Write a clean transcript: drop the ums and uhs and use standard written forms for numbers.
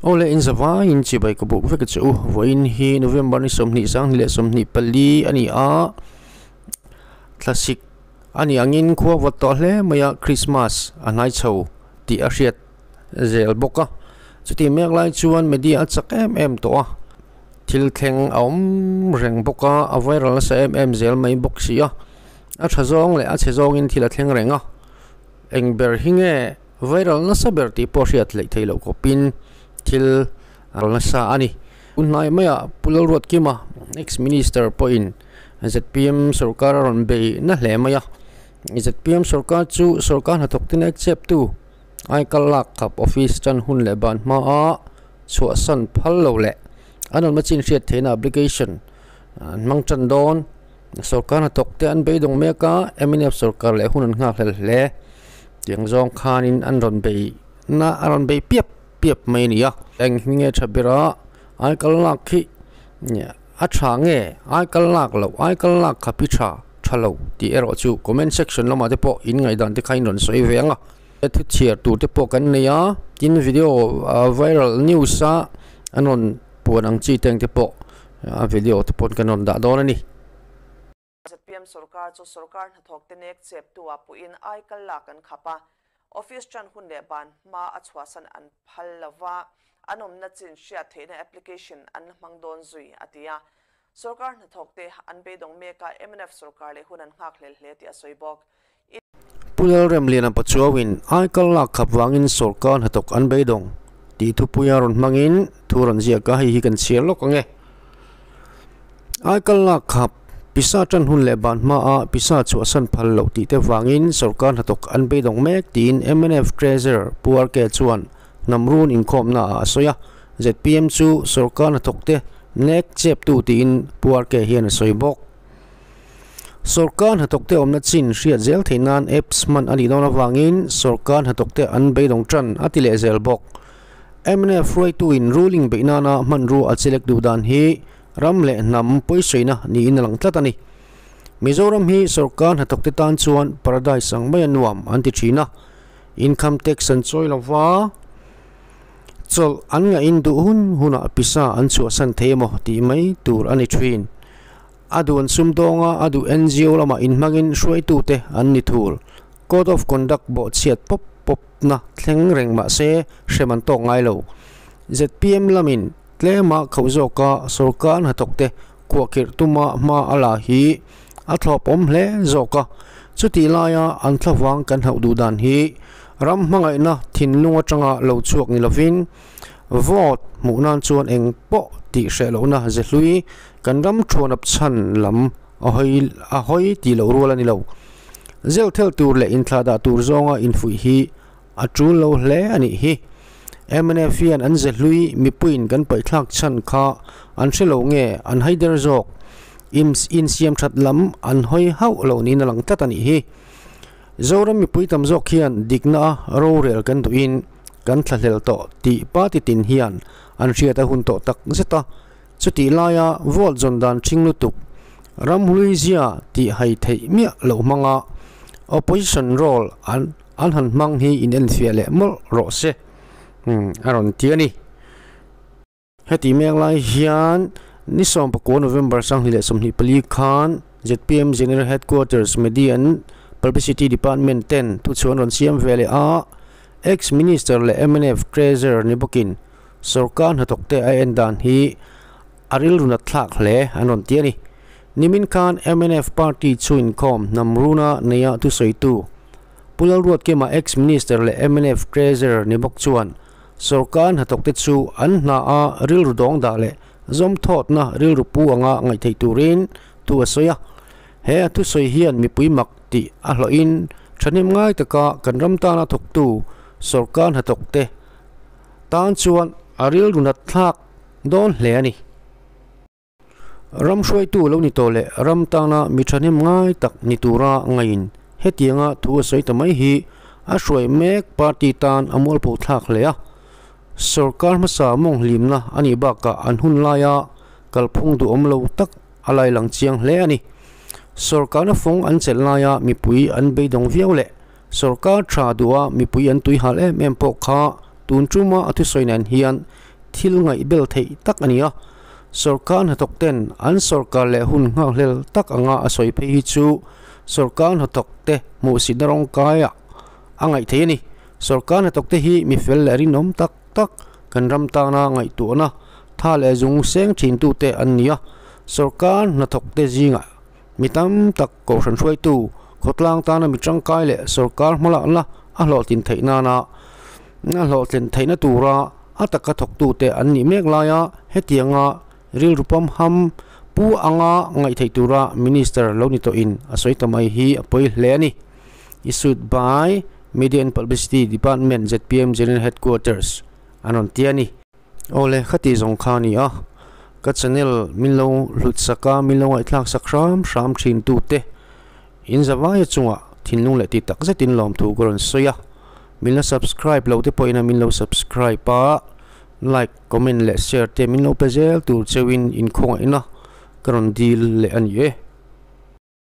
Awle in zavaiin chibai ka buk vek a che u. Vawiin hi November ni 20 2024 a ni a, thlasik a ni angin khua vawt tawh hle mai a, Christmas a hnai chho tih a hriat zel bawk a. Chutih mek lai chuan media a chak em em tawh a, thil thleng a awm reng bawk a, a viral nasa em em zel mai bawk si a, a tha zawng leh a chhe zawngin thil a thleng reng a, eng ber hi nge Viral nasa ber tih pawh hriat hleih theih loh khawpin thil a rawn nasa a ni. Tun hnai maiah Pu Lalruatkima, ex-minister pawhin zpm sorkar a rawn bei na hle mai a. Zpm sorkar chu sorkar hnathawk te nek cheptu aikal lak khap office tan hun leh ban hmaa chhuahsan phal lo leh an awmna chin hriat theihna application an hmang tan dawn. Sorkar hnathawk te an beidawng mek a, mnf sorkar leh hun an nghakhlel hle. Tiang zawng khanin an rawn bei na a rawn bei piap piap mai a ni a. Eng hi nge tha ber a, ai kal lak khi a tha nge ai kal lak loh ai kal lak kha pi tha tha lo tih erawh chu comment section lamah te pawh in ngaihdan te kha in rawn sawi ve ang a. Thu chhiar tur te pawh kan nei a, tin video viral news a an rawn puan ang chi te ang te pawh a video te pawh kan rawn dah dawn a ni. Zpm sorkar chu sorkar hnathawk te nek chep tu ah puhin ai kal lak an khap a, office tan hun leh ban hma a chhuahsan an phal lo va, an awmna chin hriat theihna application an la hmang dawn zui, a ti a. Sorkar hnathawk te an beidawng mek a, mnf sorkar leh hun an nghakhlel hle tih a sawi bawk. Pu Lalremliana Pachuauin ai kal lak khap vangin sorkar hnathawk an beidawng tih thupuia rawn hmangin thu rawn ziak a, hei hi kan chhiar lawk ang e. Ai kal lak khap, pisa tan hun leh ban hmaa pisa chhuahsan phal loh tih te vangin sorkar hnathawk an beidawng mek tiin mnf Treasurer Pu RK chuan hnam run inkhawmna ah a sawi a, zpm chu sorkar hnathawk te nek cheptu tiin Pu RK hian a sawi bawk. Sorkar hnathawk te awmna chin hriat zel theih nan apps hman a nih dawn avangin sorkar hnathawk te an beidawng tan a ti leh zel bawk. Mnf hruaituin ruling beih nana hmanrua a chelek duh dan hi ram leh hnam pawisawiina niin a lang tlat a ni. Mizoram hi sorkar hnathawk te tan chuan paradise ang mai a nuam an ti thin a, income tax an chawi lova, chawlh an ngaih in duh hun hunah pisa an chhuahsan thei emaw tih mai tur a ni thin. A duh an sumdawng a, a duh NGO lamah inhmangin hruaitute an ni thul. Code of Conduct bawhchhiat pawp pawpna thleng reng mah se hrem an tawk ngai lo. Zpm lamin tlema khauh zawka sorkar hnathawkte khuahkhirh tuma hma a la hi a thlawpawm hle zawk a. Chutih laia an thlavang kan hauh duh dan hi ram hmangaihna thinlung atanga lo chhuak ni lovin, Vote hmuh nan chuan eng pawh tih hreh lohna ze hlui kan ram thuanap chhan lam a hawi a hawi tih loh rual a ni lo. Zel thel tur leh inthlahdah tur zawnga infuih hi a tul lo hle a nih hi. Mnf hian an ze hlui mipuiin kan paihthlak chhan kha an hre lo nge an haider zawk? Insiam that lam an hawi hauh lo niin a lang tlat a nih hi. Zoram mipui tam zawk hian dikna a rorel kan duhin kan thlahlel tawh tih party tin hian an hriat a hun tawh tak zet a, chutih laia vote zawn dan ṭhing lutuk ramhlui zia tih hai theih miah loh hmanga opposition role an an han hmang hi in enfiah leh mawlh rawh se a rawn ti a ni. Heti mek lai hian ni 19 November 2024 khan zpm General Headquarters Media and Publicity Department ten thuchhuah an rawn siam ve leh a, Ex-Minister leh mnf Treasurer ni bawkin sorkar hnathawkte a en dan hi a rilru nat thlak hle an rawn ti a ni. Nimin khan mnf party chu inkhawm hnam runa neia thusawitu Pu Lalruatkima Ex-Minister leh mnf Treasurer ni bawk chuan Sorkar hnathawkte chu an hna a rilru dawng dah leh zawmthawtna rilru pu anga ngaihtheih turin thu a sawi a. He a thusawi hian mipui mak tih a hlawhin thahnem ngai taka kan ram tana thawktu sorkar hnathawkte tan chuan a rilru nat thlak dawn hle a ni. Ram hruaitu lo ni tawh leh ram tana mi thahnem ngai tak ni tura ngaiin hetianga thu a sawi ta mai hi a hruai mek party tan a mualpho thlak hle a. Sorkar hmasa mawnghlimna a nih bakah an hun laia kalphung duhawm lo tak a lai lang chiang hle a ni. Sorkarna fawng an chelh laia mipui an beidawng viau leh sorkar tha duha mipui an tuihal em em pawh kha tun tuma a thusawi nen hian thil ngaihbel theih tak a ni a, sawrkar hnathawk ten an sawrkar leh hun nghakhlel tak anga a sawi phei hi chu sawrkar hnathawk te hmuhsitna rawngkaiah a ngaih theih a ni. Sawrkar hnathawk te hi mi fel leh rinawm tak tak kan ram tana ngaihtuahna tha leh zung seng thin tute an ni a, sawrkar hnathawk te zingah Mi tam tak kohhran hruaitu, khawtlang tana mi tangkai leh sorkar hmalakna a hlawhtlin theih nana a hlawhtlin theihna tura a taka thawktute an nih mek laia hetianga rilru pamham pu anga ngaih theih tura Minister lo ni tawhin a sawi ta mai hi a pawi hle a ni. Issued by Media and Publicity Department, zpm General Headquarters an rawn ti a ni. Awle, khati zawng kha a ni a, ka channel min lo hlut sak a, min lo ngaihthlak sak hram hram thin tu te in zavaia chungah thinlung leh ti tak zetin lawmthu ka rawn sawi a, min la subscribe lo te pawhin a min lo subscribe a, like, comment leh share te min lo pe zel tur cheuhin in khawngaihna ka rawn dil leh a ni e.